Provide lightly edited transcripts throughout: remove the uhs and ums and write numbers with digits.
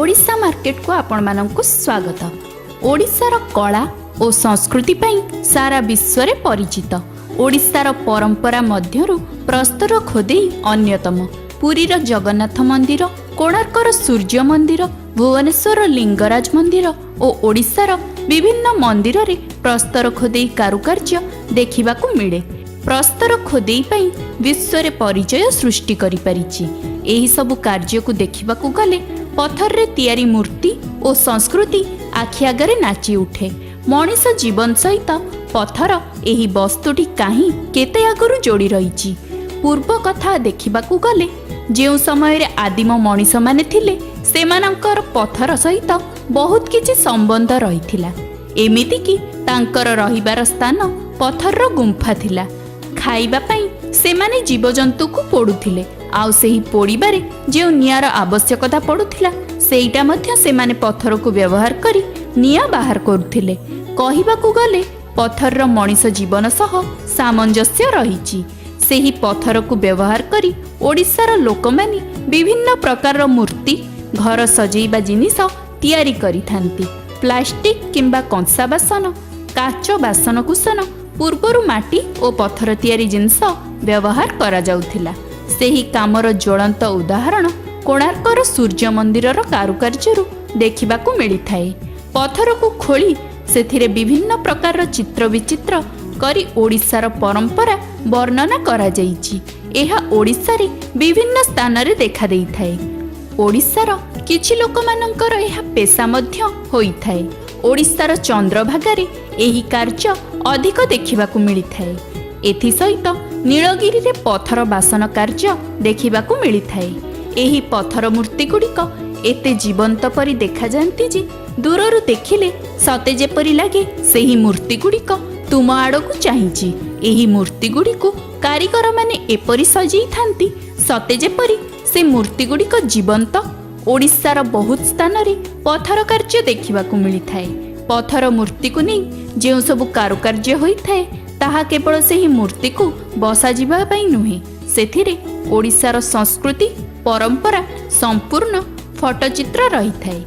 ଓଡ଼ିଶା ମାର୍କେଟକୁ ଆପଣମାନଙ୍କୁ ସ୍ୱାଗତ। ଓଡ଼ିଶାର କଳା ଓ ସଂସ୍କୃତି ପାଇଁ ସାରା ବିଶ୍ୱରେ ପରିଚିତ। ଓଡ଼ିଶାର ପରମ୍ପରା ମଧ୍ୟରୁ ପ୍ରସ୍ତର ଖୋଦେଇ ଅନ୍ୟତମ। ପୁରୀର ଜଗନ୍ନାଥ ମନ୍ଦିର, କୋଣାର୍କର ସୂର୍ଯ୍ୟ ମନ୍ଦିର, ଭୁବନେଶ୍ୱରର ଲିଙ୍ଗରାଜ ମନ୍ଦିର ଓ ଓଡ଼ିଶାର ବିଭିନ୍ନ ମନ୍ଦିରରେ ପ୍ରସ୍ତର ଖୋଦେଇ କାରୁକାର୍ଯ୍ୟ ଦେଖିବାକୁ ମିଳେ। ପ୍ରସ୍ତର ଖୋଦେଇ ପାଇଁ ବିଶ୍ୱରେ ପରିଚୟ ସୃଷ୍ଟି କରିପାରିଛି। ଏହିସବୁ କାର୍ଯ୍ୟକୁ ଦେଖିବାକୁ ଗଲେ ପଥରରେ ତିଆରି ମୂର୍ତ୍ତି ଓ ସଂସ୍କୃତି ଆଖି ଆଗରେ ନାଚି ଉଠେ। ମଣିଷ ଜୀବନ ସହିତ ପଥର ଏହି ବସ୍ତୁଟି କାହିଁ କେତେ ଆଗରୁ ଯୋଡ଼ି ରହିଛି। ପୂର୍ବ କଥା ଦେଖିବାକୁ ଗଲେ, ଯେଉଁ ସମୟରେ ଆଦିମ ମଣିଷମାନେ ଥିଲେ, ସେମାନଙ୍କର ପଥର ସହିତ ବହୁତ କିଛି ସମ୍ବନ୍ଧ ରହିଥିଲା। ଏମିତିକି ତାଙ୍କର ରହିବାର ସ୍ଥାନ ପଥରର ଗୁମ୍ଫା ଥିଲା। ଖାଇବା ପାଇଁ ସେମାନେ ଜୀବଜନ୍ତୁକୁ ପୋଡ଼ୁଥିଲେ, ଆଉ ସେହି ପୋଡ଼ିବାରେ ଯେଉଁ ନିଆଁର ଆବଶ୍ୟକତା ପଡ଼ୁଥିଲା, ସେଇଟା ମଧ୍ୟ ସେମାନେ ପଥରକୁ ବ୍ୟବହାର କରି ନିଆଁ ବାହାର କରୁଥିଲେ। କହିବାକୁ ଗଲେ ପଥରର ମଣିଷ ଜୀବନ ସହ ସାମଞ୍ଜସ୍ୟ ରହିଛି। ସେହି ପଥରକୁ ବ୍ୟବହାର କରି ଓଡ଼ିଶାର ଲୋକମାନେ ବିଭିନ୍ନ ପ୍ରକାରର ମୂର୍ତ୍ତି, ଘର ସଜେଇବା ଜିନିଷ ତିଆରି କରିଥାନ୍ତି। ପ୍ଲାଷ୍ଟିକ କିମ୍ବା କଂସା ବାସନ, କାଚ ବାସନକୁସନ ପୂର୍ବରୁ ମାଟି ଓ ପଥର ତିଆରି ଜିନିଷ ବ୍ୟବହାର କରାଯାଉଥିଲା। ସେହି କାମର ଜ୍ୱଳନ୍ତ ଉଦାହରଣ କୋଣାର୍କର ସୂର୍ଯ୍ୟ ମନ୍ଦିରର କାରୁକାର୍ଯ୍ୟରୁ ଦେଖିବାକୁ ମିଳିଥାଏ। ପଥରକୁ ଖୋଳି ସେଥିରେ ବିଭିନ୍ନ ପ୍ରକାରର ଚିତ୍ର ବିଚିତ୍ର କରି ଓଡ଼ିଶାର ପରମ୍ପରା ବର୍ଣ୍ଣନା କରାଯାଇଛି। ଏହା ଓଡ଼ିଶାରେ ବିଭିନ୍ନ ସ୍ଥାନରେ ଦେଖାଦେଇଥାଏ। ଓଡ଼ିଶାର କିଛି ଲୋକମାନଙ୍କର ଏହା ପେସା ମଧ୍ୟ ହୋଇଥାଏ। ଓଡ଼ିଶାର ଚନ୍ଦ୍ରଭାଗାରେ ଏହି କାର୍ଯ୍ୟ ଅଧିକ ଦେଖିବାକୁ ମିଳିଥାଏ। ଏଥିସହିତ ନୀଳଗିରିରେ ପଥର ବାସନ କାର୍ଯ୍ୟ ଦେଖିବାକୁ ମିଳିଥାଏ। ଏହି ପଥର ମୂର୍ତ୍ତିଗୁଡ଼ିକ ଏତେ ଜୀବନ୍ତ ପରି ଦେଖାଯାଆନ୍ତି ଯେ ଦୂରରୁ ଦେଖିଲେ ସତେ ଯେପରି ଲାଗେ ସେହି ମୂର୍ତ୍ତିଗୁଡ଼ିକ ତୁମ ଆଡ଼କୁ ଚାହିଁଛି। ଏହି ମୂର୍ତ୍ତିଗୁଡ଼ିକୁ କାରିଗରମାନେ ଏପରି ସଜେଇଥାନ୍ତି, ସତେ ଯେପରି ସେ ମୂର୍ତ୍ତିଗୁଡ଼ିକ ଜୀବନ୍ତ। ଓଡ଼ିଶାର ବହୁତ ସ୍ଥାନରେ ପଥର କାର୍ଯ୍ୟ ଦେଖିବାକୁ ମିଳିଥାଏ। ପଥର ମୂର୍ତ୍ତିକୁ ନେଇ ଯେଉଁ ସବୁ କାରୁକାର୍ଯ୍ୟ ହୋଇଥାଏ, ତାହା କେବଳ ସେହି ମୂର୍ତ୍ତିକୁ ବସାଯିବା ପାଇଁ ନୁହେଁ, ସେଥିରେ ଓଡ଼ିଶାର ସଂସ୍କୃତି, ପରମ୍ପରା ସମ୍ପୂର୍ଣ୍ଣ ଫଟୋଚିତ୍ର ରହିଥାଏ।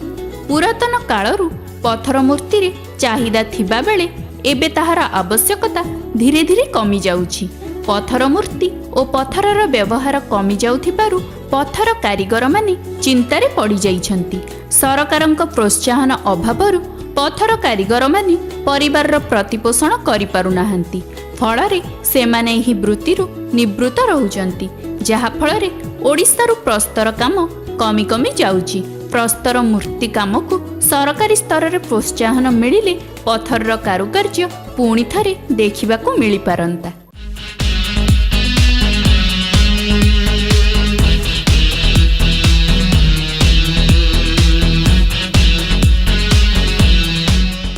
ପୁରାତନ କାଳରୁ ପଥର ମୂର୍ତ୍ତିରେ ଚାହିଦା ଥିବାବେଳେ ଏବେ ତାହାର ଆବଶ୍ୟକତା ଧୀରେ ଧୀରେ କମିଯାଉଛି। ପଥର ମୂର୍ତ୍ତି ଓ ପଥରର ବ୍ୟବହାର କମିଯାଉଥିବାରୁ ପଥର କାରିଗରମାନେ ଚିନ୍ତାରେ ପଡ଼ିଯାଇଛନ୍ତି। ସରକାରଙ୍କ ପ୍ରୋତ୍ସାହନ ଅଭାବରୁ ପଥର କାରିଗରମାନେ ପରିବାରର ପ୍ରତିପୋଷଣ କରିପାରୁନାହାନ୍ତି। ଫଳରେ ସେମାନେ ଏହି ବୃତ୍ତିରୁ ନିବୃତ୍ତ ରହୁଛନ୍ତି, ଯାହାଫଳରେ ଓଡ଼ିଶାରୁ ପ୍ରସ୍ତର କାମ କମି କମି ଯାଉଛି। ପ୍ରସ୍ତର ମୂର୍ତ୍ତି କାମକୁ ସରକାରୀ ସ୍ତରରେ ପ୍ରୋତ୍ସାହନ ମିଳିଲେ ପଥରର କାରୁକାର୍ଯ୍ୟ ପୁଣି ଥରେ ଦେଖିବାକୁ ମିଳିପାରନ୍ତା।